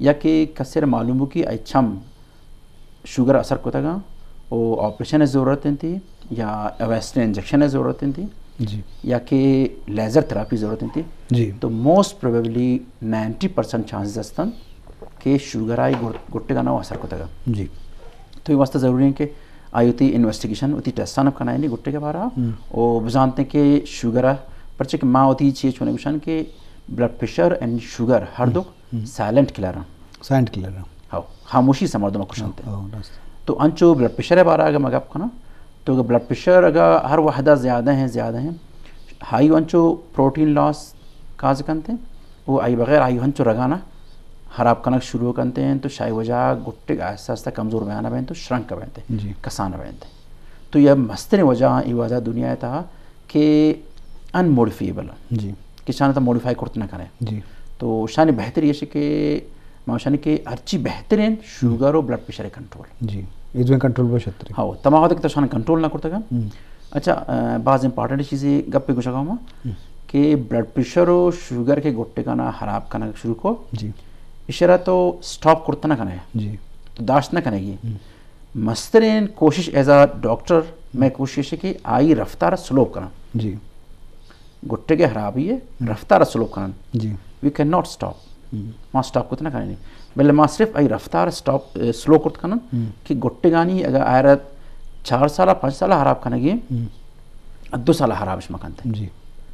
یا کہ کسے را معلوم بو کہ آئی چم شوگر اثر کتگاں و آپریشن ضرورت انتی یا ویسٹرن انجیکشن ضرورت انتی جی۔ یا کہ لیزر تھراپی ضرورت انتی جی۔ تو موسٹ پروبیبلی نائنٹی پرسینٹ چانسز ہستن کہ شوگر آئی گر-، گٹگانا اثر کتگا۔ جی۔ تو یہ واسطہ ضروری ہے کہ آئی وتی انویسٹیگیشن، وتی ٹیسٹان کنائیں گٹے کے بارا ہم۔ و بزانتے کہ شوگر آ، پرچہ کہ ما وتی چیز چونے گوشن کہ بلڈ پریشر اینڈ شوگر ہر ہم۔ دو ہم۔ سائلنٹ کلر ہیں۔ سائلنٹ کلر ہیں۔ ہاؤ، خاموشی سے مردم کشنتے۔ ہاؤ، راست۔ تو انچو بلڈ پریشر بارا اگر میں گپ کناں، تو اگر بلڈ پریشر اگر ہر وحدہ زیادہ ہیں، زیادہ ہیں، ہائی انچو پروٹین لاس کاز کنتے، وہ آئی بغیر آئی انچو رگانا خراب کنگ شروع کنتے ہیں، تو شاہی وجہ گٹے آہستہ آہستہ کمزور بیانا بینتے، تو شرنک بینتے، جی۔ کسان بینتے۔ تو یہ مسترین وجہ، یہ وجہ دنیا تھا کہ انموڈیفیبل، جی۔ کہ شان تا موڈیفائی کرت نہ کرے۔ جی۔ تو شان بہتر یہ کہ ما شان کہ ہرچی بہترین شوگر و بلڈ پریشر کنٹرول۔ جی۔ یہ دوئیں کنٹرول بہ شتری۔ ہاں، تمام وقت تو شان کنٹرول نہ کرتا گا۔ ہم۔ اچھا، آ، بعض امپورٹنٹ چیزیں گپ پہ گوشا گا ما ہم۔ کہ بلڈ پریشر و شوگر کے گٹے کا نا خراب کرنا شروع کو۔ جی۔ اشرا تو سٹاپ کرتا نہ کرے۔ جی۔ تو داشت نہ کرے گی۔ ہم۔ مسترین کوشش ایز اے ڈاکٹر، میں کوشش ہے کہ آئی رفتار سلو کرن۔ جی۔ گٹے کے خرابی ہے، ہم۔ رفتار سلو کرن۔ جی۔ وی کین ناٹ سٹاپ۔ ہم۔ ما سٹاپ کو تو نہ کریں۔ بلے ما صرف آئی رفتار سٹاپ، اے، سلو کرت کنن ہم۔ کہ گٹے گانی اگر آئرا چار سال، پانچ سال خراب کنگی، ہم۔ دو سال خرابش مکنت۔ جی۔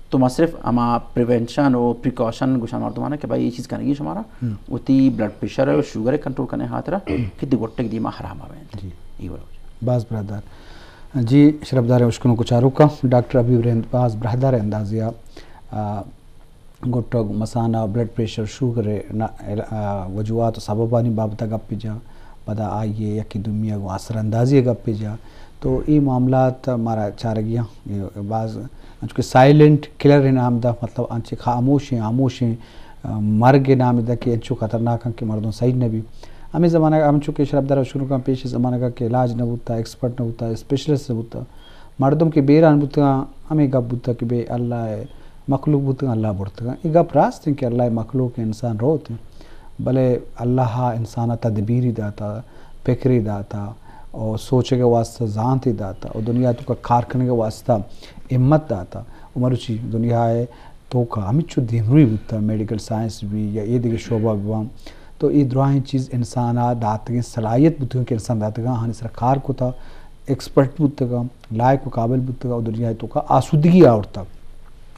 تو ما صرف ہما پریونشن و پریکاشن گوشان مردمانا کہ بھائی یہ چیز کنگی شمارا، ہم۔ وتی بلڈ پریشر و شوگر کنٹرول کرنے خاطر کہ دی گٹک دیما خراب آویں۔ جی۔ یہ بڑا۔ باز برادر۔ جی، شرفدار اشکنوک و چاروکاں، ڈاکٹر حبیب رند باز برادر اندازیا، آ، گٹگ، مسانا، بلڈ پریشر، شوگر نا، آ، وجوہات و سببانی بابت گپ جاں۔ پدا آئی ء یکے دومی ء گوں اثر اندازی ء گپ ء جا۔ تو اے معاملات مارا چارگی آں، اے باز انچو کہ سائلنٹ کلر ء نام دا، مطلب انچے خاموشیں، خاموشیں، آ، مرگ ء نام دا کہ انچو خطرناک انت کہ مردم سہی نہ بی۔ ہمے زمانگ ء انچو کہ شرفدار اشکنوکاں پیش زمانگ ء کہ علاج نہ بوتا، ایکسپرٹ نہ بوتا، اسپیشلسٹ نہ بوتا، مردم کہ بیران بوتگاں، ہمے گپ بوتا کہ بے اللہ ء مخلوق بوتگاں، اللہ برتگاں۔ اے گپ راست انت کہ اللہ ء مخلوق انسان روت انت، بلے اللہ ء انسان ء تدبیری داتا، پکری داتا، او سوچگ ء واسطہ زانتے داتا، او دنیا توکا کار کنگ ء واسطہ ہمت داتا۔ او مروچی دنیا ء توکا ہمینچو دیمروئی بوتا، میڈیکل سائنس بی یا اے دگہ شعبہ بی باں، تو اے دراہیں چیز انسان ء داتگیں صلاحیت بوتگاں کہ انسان داتگاں، آہانی سرا کار کتا، ایکسپرٹ بوتگاں، لائق و قابل بوتگاں و دنیا ء توکا آسودگی آورتگ۔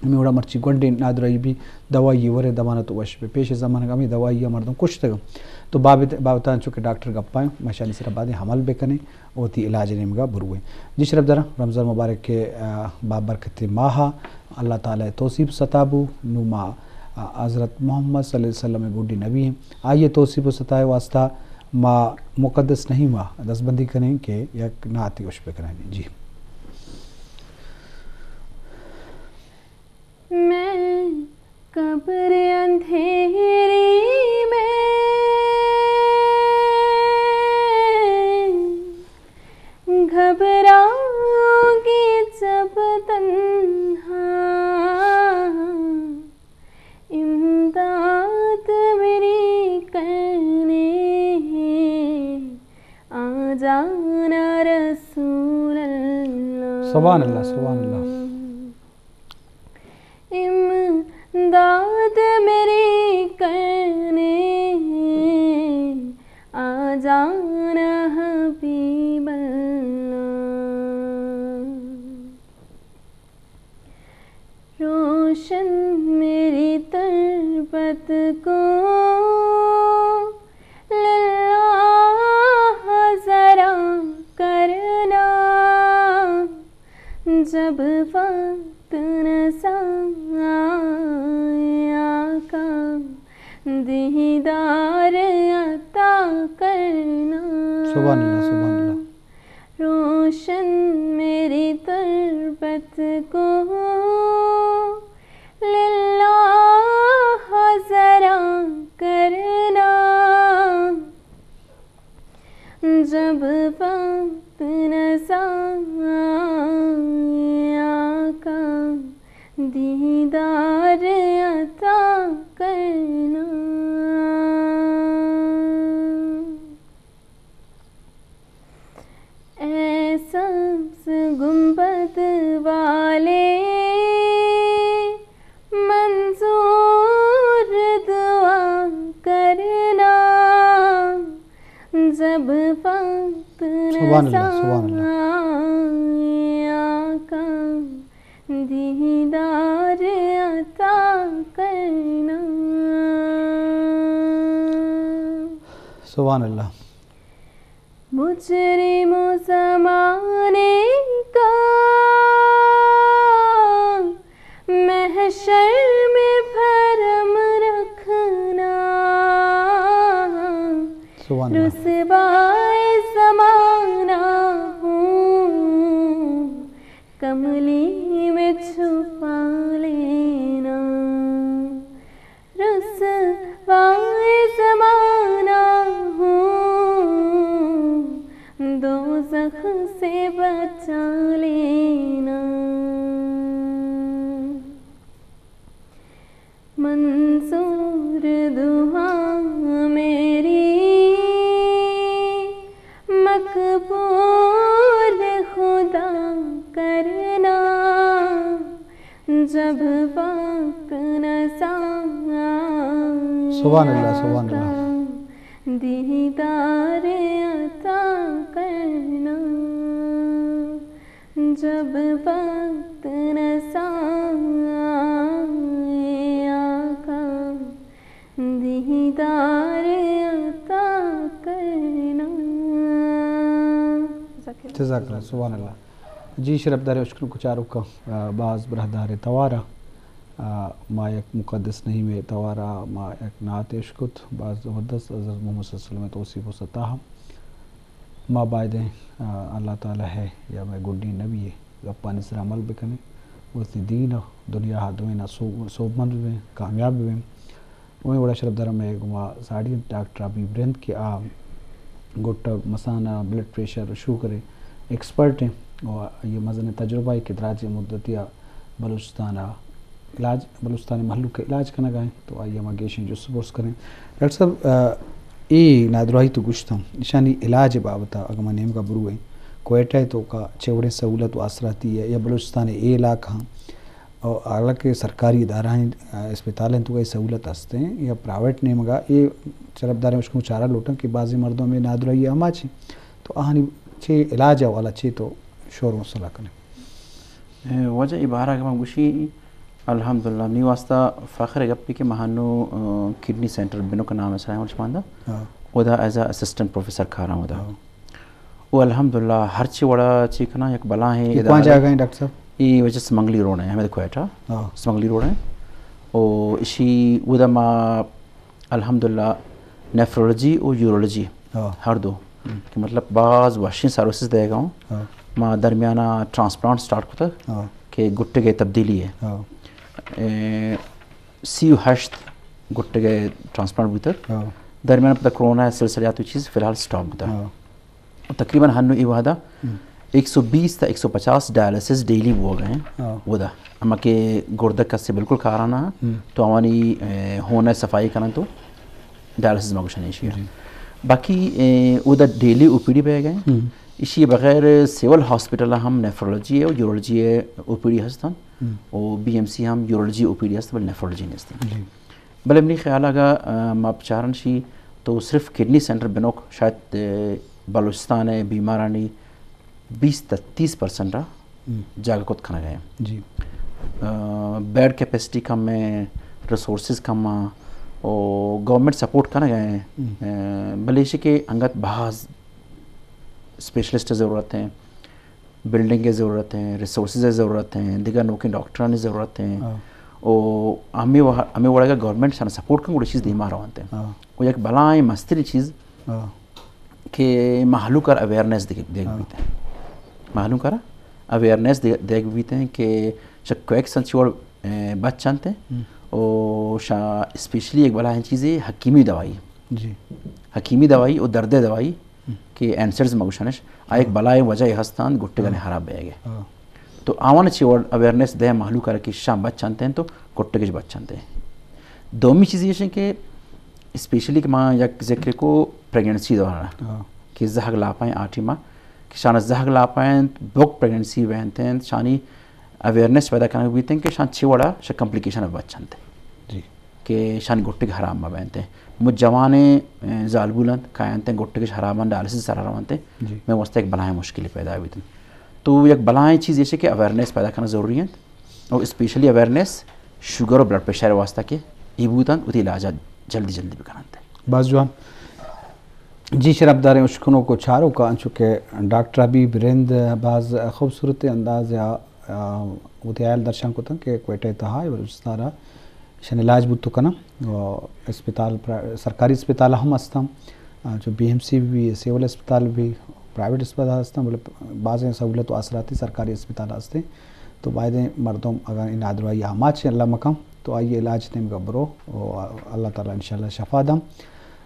ہمے وڑا مرچی گونڈیں نادراہی بی، دوائی ورے دمانا تو وش بے۔ پیش زمانگ ہمے دوائی ء مردم کشتگ۔ تو بابت، بابتان چونکہ ڈاکٹر گپائیں، مشانی سرا بعد عمل بکنیں۔ وتی علاج ء نیمگا برویں۔ جی شرفداراں، رمضان مبارک ء، آ، بابرکتیں ماہ ء اللہ تعالی ء توسیپ ستا بو۔ نوں ما، آ، حضرت محمد صلی اللہ علیہ وسلم ء گڈی نبی ایں۔ آئی ء توسیپ و ستا ء واسطہ ما مقدس نہیں ما دستبندی کنیں کہ یک نعتی گوش بکنیں۔ جی۔ میں قبر اندھیری میں گھبراؤں گی جب تنہا، امداد میری کرنے آ جانا رسول اللہ۔ سبحان اللہ، سبحان اللہ۔ امداد میری کرنے آ جانا حبیب اللہ۔ روشن میری تربت کو للہ ذرا کرنا، جب وقت نہ سا آقا دیدار عطا کرنا۔ سبحان اللہ، سبحان اللہ۔ روشن میری تربت کو للہ ذرا کرنا، جب وقت نہ سا آقا دیدار عطا کرنا۔ سبحان اللہ، سبحان اللہ۔ آقا دیدار عطا کرنا۔ سبحان اللہ۔ مجرم زمانے کا محشر میں بھرم رکھنا۔ سبحان اللہ۔ رسوائے زمانہ ہوں، کملی میں چھپا لینا۔ رسوائے زمانہ ہوں، دوزخ سے بچا لینا۔ منظور دعا میری مقبول خدا کرنا، جب وقت نہ سا۔ سبحان اللہ، سبحان اللہ۔ دیدار عطا کرنا، جب وقت نہ سا۔ آقا دیدار عطا کرنا۔ جزاک اللہ، سبحان اللہ۔ جی، شرپداریں اشکنوک ءُ چاروکاں، آ، باز براہداریں توار ءَ، آ، ما یک مقدس نعیم ءِ توار ءَ ما یک نعتے اشکت، باز زبردست، حضرت محمد صلی اللہ علیہ وسلم ءِ توصیف ءُ ستا ءَ۔ ما بایدیں، آ، اللہ تعالیٰ ءِ یا مئے گڈیں نبی ءِ گپانی سرا عمل بکنیں، وتی دین ءُ دنیا ءَ دوئیناں سو-، سوبمند ببیں، کامیاب ببیں۔ ہمے وڑا شرپداراں مئے گوما ساڑی انت ڈاکٹر حبیب رند کہ آ گٹ ءُ مسان ءُ بلڈ پریشر ءُ شوگر ءِ ایکسپرٹ ایں ءُ آئی ءِ مزنیں تجربہ ایں کہ دراجیں مدتے ءَ بلوچستان ءَ علاج، بلوچستان ءِ مہلوک ءِ علاج کنگ ءَ ایں، تو آئی ءَ ما گیشیں جست پرس کنیں۔ ڈاکٹر صاحب، آ، اے نادراہی تو گوشتاں، ایشانی علاج ءِ بابت ءَ اگاں ما نیمگ ءَ برویں، کوئٹہ ءِ توکا چے وڑیں سہولت ءُ آسراتی ایں یا بلوچستان ءِ اے علاقہ آں، او حالانکہ سرکاری ادارہ ایں، آ، اسپتال ایں، تو اے سہولت ہست ایں یا پرائیویٹ نیمگا، اے شرپداریں اشکنوک ءُ چاروکاں لوٹاں کہ بازیں مردم ہمے نادراہی ءِ آماچ ایں، تو آہانی چے علاج ءِ حوالہ چے تو شور مسئلہ کنے؟ اے، واجہ، اے بارہ کہ من گوشی، الحمدللہ، منی واسطہ فخر ءِ گپے کہ من ہنو، آ، کڈنی سینٹر بنوک نام ءِ سرا ایں، شماندا۔ ہاں۔ اودا ایز اے اسسٹنٹ پروفیسر کاراں اودا۔ ہاں۔ و الحمدللہ ہرچی وڑا چی کناں، یک بلاہیں اے کواں ادارہ۔ جاگہ ایں ڈاکٹر صاحب؟ اے وجہ سمنگلی روڈ ایں، ہمے کوئٹہ۔ ہاں۔ سمنگلی روڈ ایں۔ او اشی اودا ما الحمدللہ نیفرولوجی و یورولوجی ہاں۔ ہر دو ہم۔ کہ مطلب باز وشیں سروسز دئیگا اوں۔ ہاں۔ ما درمیانا ٹرانسپلانٹ سٹارٹ کتگ ہاں۔ کہ گٹگے تبدیلی ایں۔ ہاں۔ اے، سی و ہشت گٹگے ٹرانسپلانٹ بوتگ۔ ہاں۔ درمیان پدا کرونا سلسلیات و چیز فی الحال سٹاپ بوتگ۔ ہاں۔ تقریباً ہنو اے وہدا ہم۔ ایک سو بیس تا ایک سو پچاس ڈائلسس ڈیلی بوگ ایں۔ ہاں۔ اودا اما کہ گردگ کسے بالکل کارا نہ، ہم۔ تو آوانی، اے، ہون ءِ صفائی کنن تو ڈائلسس ما گوشن ایشی۔ جی۔ باقی، اے، اودا ڈیلی او پی ڈی بیگ ایں۔ ہم۔ ایشی بغیر سول ہاسپٹل ہم نیفرولوجی ءِ و یورولوجی ءِ او پی ڈی ہستن۔ ہم۔ و بی ایم سی ہم یورولوجی او پی ڈی ہست، بلے نیفرولوجی نیست۔ جی۔ بلے منی خیال اگا، آ، ما بچارن شی تو صرف کڈنی سینٹر بنوک شاید، اے، بلوچستان ءِ بیمارانی بیست تا تیس پرسنٹ ءَ ہم۔ جاگہ کت کنگ ءَ۔ جی۔ آ، بیڈ کیپیسٹی کم ایں، ریسورسز کم ایں، او گورنمنٹ سپورٹ کنگ ءَ ایں۔ ہم۔ آ، بلے ایشی کہ انگت باز اسپیشلسٹ ضرورت ایں، بلڈنگ ءِ ضرورت ایں، ریسورسز ءِ ضرورت ایں، دگہ نوکیں ڈاکٹرانی ضرورت ایں۔ ہاں۔ او ہمے وہ-، ہمے وڑا گورنمنٹ شان سپورٹ کن گڑا چیز دیما روانت ایں۔ ہاں۔ او یک بلائیں مستریں چیز ہاں۔ کہ مہلوک ءَ اویئرنیس دیگ، دیگ ہاں۔ بیت۔ مہلوک ءَ اویئرنیس دے-، دیگ بیت کہ شک کویکس انت چی وڑ، اے، بچ انت۔ ہم۔ او شا اسپیشلی یک بلاہیں چیزے حکیمی دوائی۔ جی۔ حکیمی دوائی او درد دوائی ہم۔ کہ اینسرز مگوشنش، آ یک ہاں۔ بلائیں وجہ ہستاں گٹگانی ہاں۔ خراب بیگ ءِ۔ ہاں۔ تو آوان چی وڑ اویئرنیس دے مہلوک ءَ کہ شان بچ انت تو گٹگش بچ انت۔ دومی چیز ایش کہ اسپیشلی کہ ما یک ذکر کو پریگننسی دوران ہاں۔ کہ زہگ لاپائیں آ ٹیما کہ شان زہگ لاپائیں بک پریگننسی بینت انت، شانی اویئرنیس پیدا کنگ بیت کہ شان چی وڑا شا کمپلیکیشن بچ انت۔ جی۔ کہ شان گٹگ حرام مہ بینت۔ مو جوانیں، اے، زالبول انت، کاینت گٹگش حرام انت، ڈائلسس سرا رونت، جی۔ مئے واسطہ یک بلاہیں مشکلی پیدا بیت۔ تو یک بلاہیں چیز ایش کہ اویئرنیس پیدا کرنا ضروری انت، اور اسپیشلی اویئرنیس شوگر اور بلڈ پریشر واسطہ کہ ای بوت انت، وتی علاج جلدی جلدی بکننت۔ باز جوان۔ جی، شرپداریں اشکنوک و چاروکاں، انچو کہ ڈاکٹر حبیب رند باز خوبصورت انداز یا، آ، وتی حیال درشان کتن کہ کوئٹہ تہا بلوچستان را شن علاج بوت کنن۔ و اسپتال پر-، سرکاری اسپتال ہم ہستن، آ، چو بی ایم سی بھی، سول اسپتال بھی، پرائیویٹ اسپتال ہستن، بلے بازیں سہولت و آسراتی سرکاری اسپتال ہستیں۔ تو بایدیں مردم اگر این نادراہی آماچ اللہ مکن تو آئی علاج نیمگا برو و اللہ تعالی انشاءاللہ شفا دم۔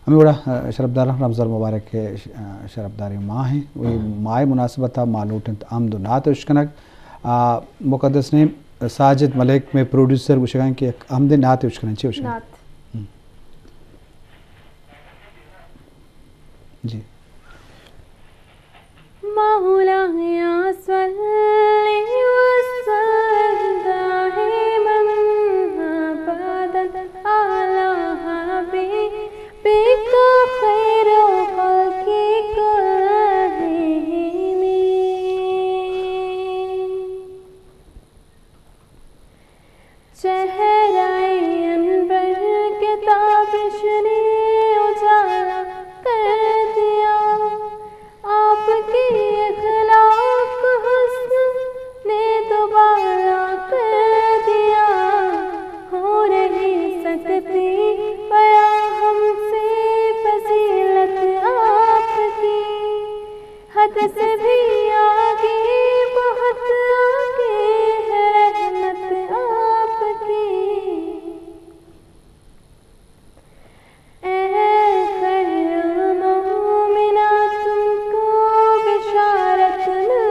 ہمیں وڑا، آ، شرپداراں رمضان مبارک، آ، شرپداریں ماہ ہیں۔ وہی ماہ مناسبت ما لوٹنت حمد و نعت اشکنگ۔ آ، مقدس نیم ساجد ملک میں پروڈیوسر گوشگاں کہ یک حمد نعت اشکنن، چی اشکنن؟ نعت۔ ہم۔ جی۔ مولایا صل وسلم دائما ابدا على حبيبك خير الخلق كلهم. چہرہ انور کتاب شنی اجالا کر دیا، آپ کے اخلاق حسن نے دوبالا کر دیا۔ ہو رہی سکتی پیا ہم سے فضیلت آپ کی، حد سے بھی آگے، بہت آگے ہے رحمت آپ کی۔ اے خیر المؤمنات، تم کو بشارت مل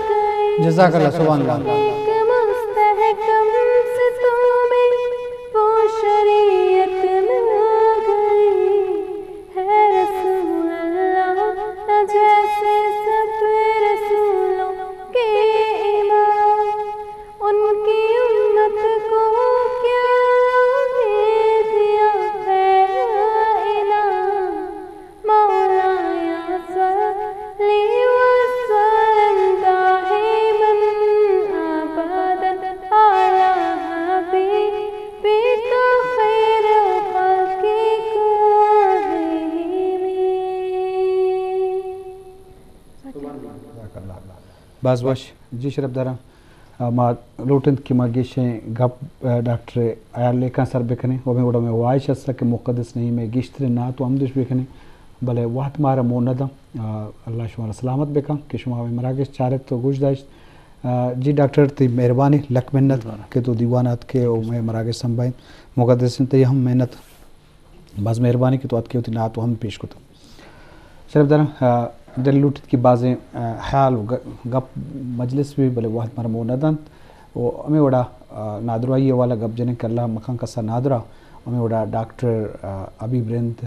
گئی۔ جزاک اللہ، سبحان اللہ۔ ایک مستحکم سے تمہیں وہ شریعت مل گئی۔ ہے رسول اللہ نہ جیسے سب رسولوں کے امام، ان کی امت کو کیا دیا ہے انعام۔ مولایا صل وسلم دائما ابدا على حبيبك خير الخلق كلهم۔ باز وش۔ جی شرپداراں، آ، ما لوٹنت کہ ما گیشیں گپ، آ، ڈاکٹر حیال لیکاں سر بکنیں و ہمیں وڑا مئے واہش است کہ مقدس نعیم ءِ گیشتریں نعت و حمدش بکنیں، بلے وہد مارا مو نہ داں۔ آ، اللہ شمارا سلامت بکن کہ شما ہمیں مراگش چارت و گوش داشت۔ آ، جی ڈاکٹر، تئی مہربانی، لک منت کہ تو دیوان اتکے و مئے مراگش سنبھائیں۔ مقدس تئی ہم محنت۔ باز مہربانی کہ تو اتکے وتی نعت و حمد پیش کت۔ شرپداراں، آ، دل لوٹیت کہ بازیں، آ، حیال و گ-، گپ مجلس بی، بلے وہد مارا مو نہ دنت۔ و ہمیں وڑا، آ، نادراہی حوالہ گپ جنیں کہ اللہ مکن کسا نادراہ۔ ہمیں وڑا ڈاکٹر، آ، حبیب رند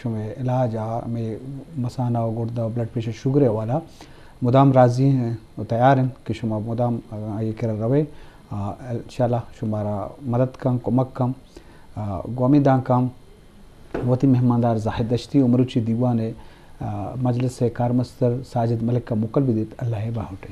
شمے علاج آ، ہمیں مثانہ و گردہ و بلڈ پریشر شوگر حوالہ مدام راضی ہیں و تیار ہیں کہ شما مدام، آ، آئی کرا روے۔ آ، انشاءاللہ شمارا مدد کن، کمک کن۔ آ، گوں ہمے دانکاں وتی مہماندار زاہد دشتی و مروچی دیوان ءِ، آ، مجلس ءِ کارمستر ساجد ملک ءَ موکل بدیت۔ اللہ ءِ باہوٹ ءَ۔